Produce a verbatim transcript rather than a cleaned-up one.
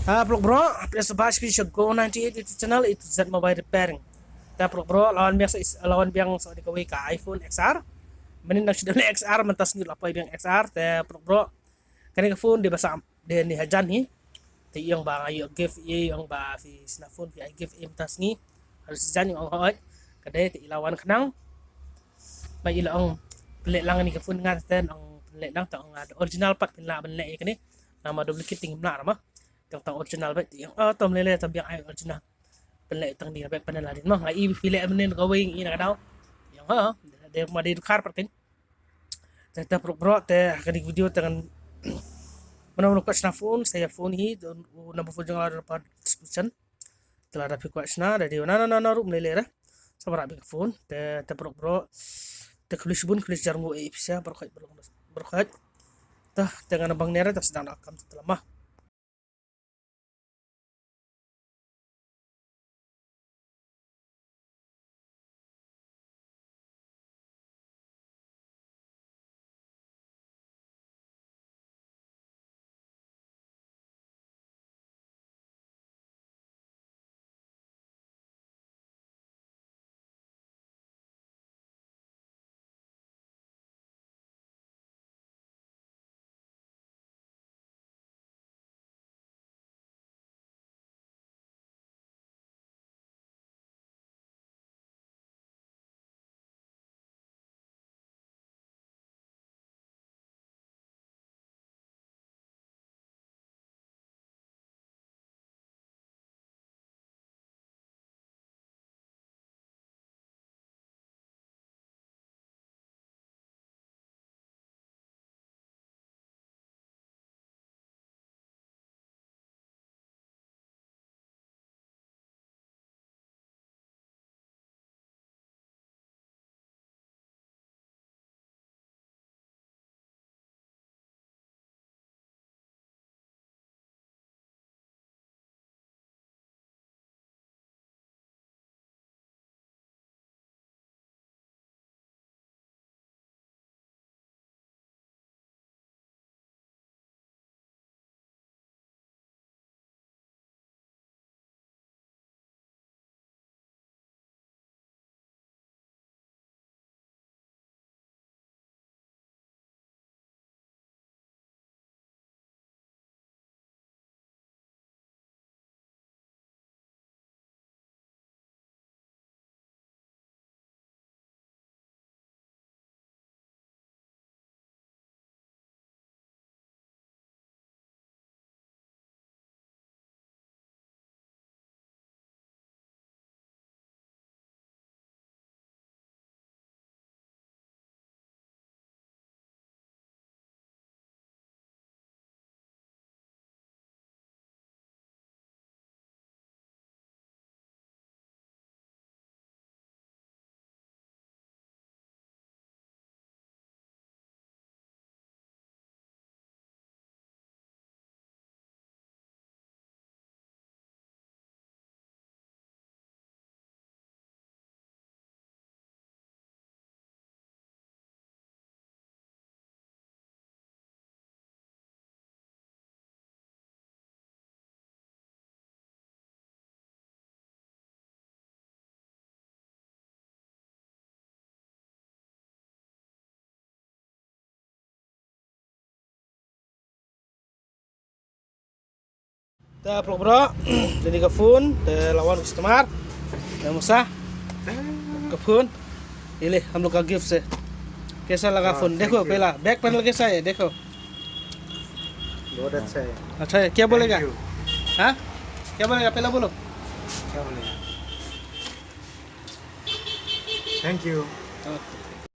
Ah, paralok bro, phi sa ba sha phi sha Go ninety-eight YouTube channel, A to Z Mobile Repairing. Te paralok bro, la wan biang sa, la wan biang sa kawei ka iPhone X R. Mynnin nang shu dep leh X R, mynta sngi la poi biang X R, te paralok bro. Kane ka phone dei ba sa, dei ne hajan hi. Te ïa ong ba nga ïoh gift ïa, ïa ong ba phi shna phone phi ai gift ïa mynta sngi. Haduh hajan ïa ong hooid. Ka dei te i la wan khnang. Ba i la ong pynleh lang kane ka phone nga te ong pynleh lang te ong nga original pat pynlah pynleh ïa kane. Namar duplicate te ngim lah ra ma. Tang tang original bad ïa, oh, tom lele tam biang ai original. Pynleh tang ni bad pynleh la din ma. Nga i pynleh mynnin kawei i na ka daw. Ïa, ha, dei ma dei dukar pat kan. Te te paralok bro te kane ka video te ngan. Mano mano kwah shna phone, sa ïa phone hi, u number phone jong nga la don ha description. Te lada phi kwah shna, da dei na na na na ruh mynlei lei re. Sa ba rah beit ka phone, te te paralok bro. Te khublei shibun, khublei shihajar nguh ïa phi sha, baroh khoit, baroh khoit. Te te ngan bang ne re, te sdang da kam te te lama. Te paralok bro, ini ka phone, te la wan customer. Te musa ka phone. Ini hum log ka gift se. Kaisa laga phone? Dekho pehla, back panel kaisa hai, dekho. Bahut accha hai. Accha hai, kya bolega? Thank you. Ha? Kya bolega? Pehla bolo. Kya bolega? Thank you. Okay.